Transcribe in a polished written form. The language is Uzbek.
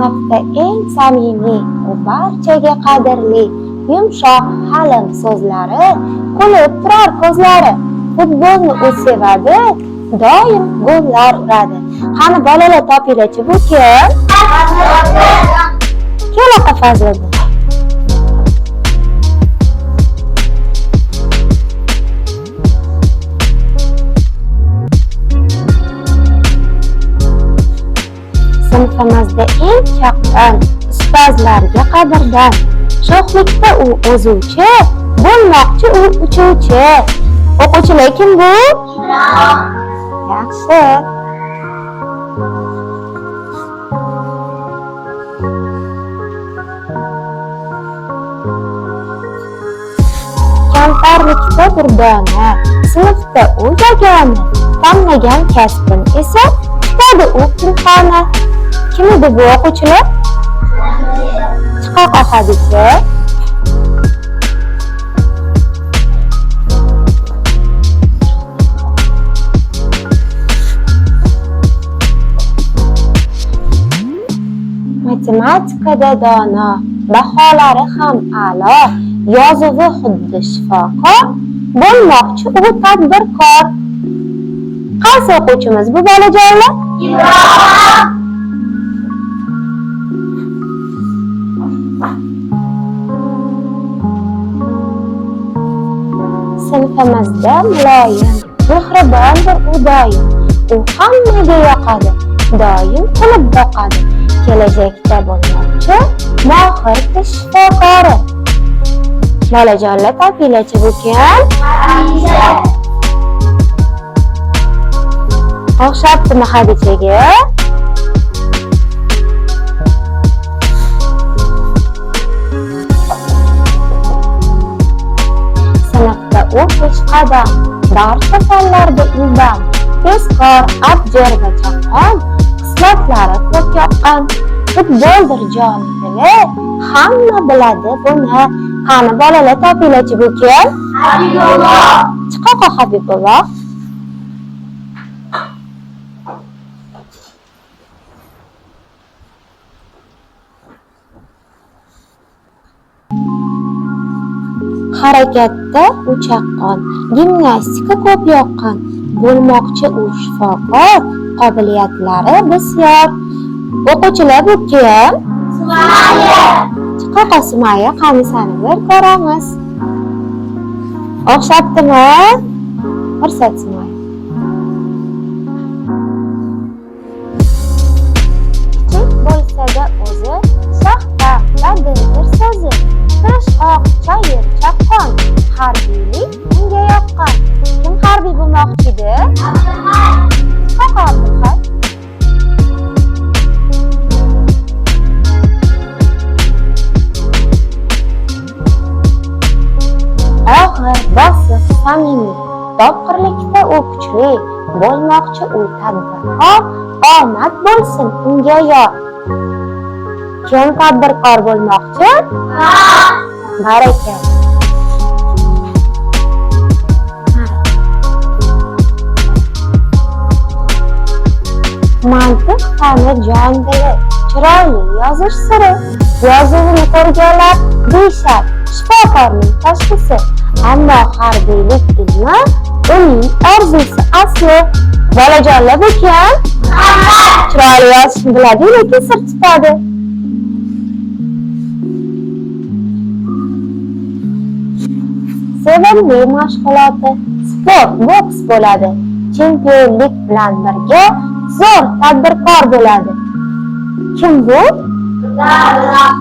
Sinfda eng samimiy, u barchaga qadrli, yumshoq, halim so'zlari, kulib turar ko'zlari. Futbolni u sevadi, doim gollar uradi. Qani bolalar topinglarchi, bu kim? Kel Fazliddin. Sinfimizda eng chaqqon, ustozlarga qadrdon. Sho'xlikda u o'zuvchi, bo'lmoqchi u uchuvchi. O'quvchilar, kim bu? Yaxshi. Kamtarlikda durdona, sinfda u yagona, tanlagan kasbini esa tutadi u pinhona. Kim edi bu o'quvchilar? Chiqoq Hadicha. Matematikada dono, baholari ham a'lo, yozuvi xuddi shifokor, bo'lmoqchi u tadbirkor. Qaysi o'quvchimiz bu bolajonlar? Ibrohim. Sinfimizda muloyim, mehribondir u doim. U hammaga yoqadi, doim kulib boqadi. Kelajakda bo'lmoqchi mohir tish shifokori. Bolajonlar, topinglarchi, bu kim? Hadicha. O'xshabdimi Hadichaga? Sinfda u peshqadam, barcha fanlarda ildam, tezkor, abjir va chaqqon, xislatlari ko'p yoqqan. Futboldir joni dili, hamma biladi buni. Qani bolalar topinglarchi, bu kim? Habibullo. Chiqoq Habibullo. Harakatda u chaqqon, gimnastika ko'p yoqqan, bo'lmoqchi u shifokor, qobiliyatlari bisyor. O'quvchilar, bu kim? Sumaya. Chiqoq Sumaya, qani sani bir ko'ramiz. O'xshabdimi? Ko'rsat Sumaya. Kichik bo'lsa-da o'zi, soxta va dildir so'zi. Tirishqoq, chayir, chaqqon, harbiylik unga yoqqan. Kim harbiy bo'lmoqchi edi? Abdulhay. Chiqoq Abdulhay. Og'ir, bosiq, samimiy, topqirlikda u kuchli, bo'lmoqchi u tadbirkor, omad bo'lsin unga yor. Kim tadbirkor bo'lmoqchi? Baraka. Mantiq fani jon dili, chiroyli yozish siri. Yozuvini ko'rganlar deyishar, shifokorning tashxisi. Ammo harbiylik ilmi uning orzusi asli. Bolajonlar, bu kim? Chiroyli yozishni biladi, lekin sir tutadi. Sevimli mashg'uloti sport, boks bo'ladi. Chempionlik bilan birga zo'r tadbirkor bo'ladi. Kim bu? Davlat.